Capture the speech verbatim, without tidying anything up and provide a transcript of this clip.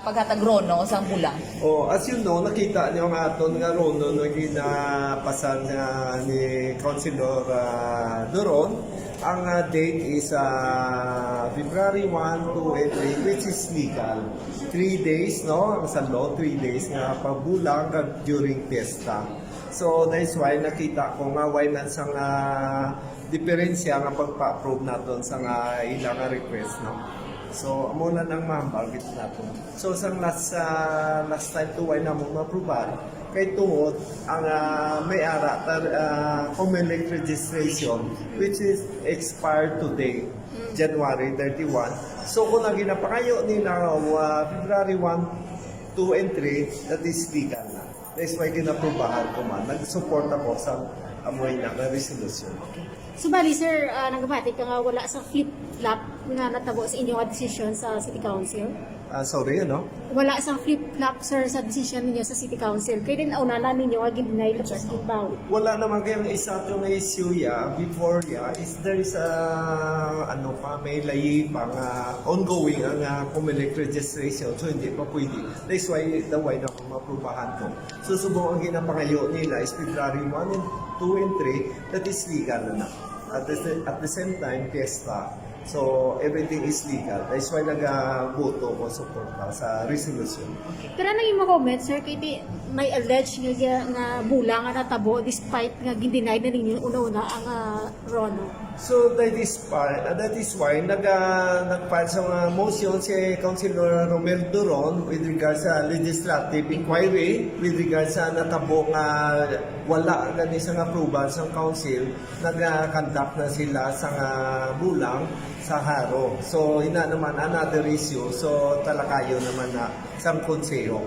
paghatag RONO sang bulang? Oh, as you know, nakita niyo nga aton nga RONO nga ginapasan nga ni Councilor ah, Doron. Ang ah, date is ah, February one, two, and three, which is legal. Three days, no? Ang sa law, three days nga pagbulang kag during fiesta. So, that is why nakita ko nga why man sang ah, diferensya nga pagpa-approve naton sa nga ila nga request, no? So, amo na nang mahambal gid naton. So, sang last ah, last time to why namo ma-approve kay tungod ang ah, may ara ta ah, Comelec registration, which is expired today, January thirty-one. So, kung ang ginapangayo nila uh, February one, two, and three, that is legal na. That's why ginaprubahan ko man. Nag-support ako sa amoy na nga resolution. So, bali, sir, ah, nagabati ka nga wala sa flip-flop nga natabo sa inyong desisyon sa City Council? Ah, sorry, ano? Wala sa flip-flop, sir, sa desisyon ninyo sa City Council. Kaya din, una na ninyo nga gindinay tapos gitbaw. Wala naman kayang isa itong issue ya before ya is there is a ano pa, may layi pa nga ongoing ang uh, Comelec registration, so hindi pa pwede. That's why the why na maprubahan ko. So subong ang ginapangayo nila is February one and two and three, that is legal na na. At the, at the same time, fiesta. So everything is legal. That's why nagaboto ko suporta sa resolution. Pero ano yung mga comment, sir? Kaya may alleged nga, nga bulang nga natabo despite nga gindinay na ninyo una-una ang ah, RONO. So that is why uh, that is why nag uh, nag-file sa mga motion si Councilor Romel Duron with regards sa legislative inquiry with regards sa natabo nga wala gani sa approval sa council, nag-conduct na sila sa nga bulang sa Jaro. So ina naman another issue. So talakayo naman na sa konseho.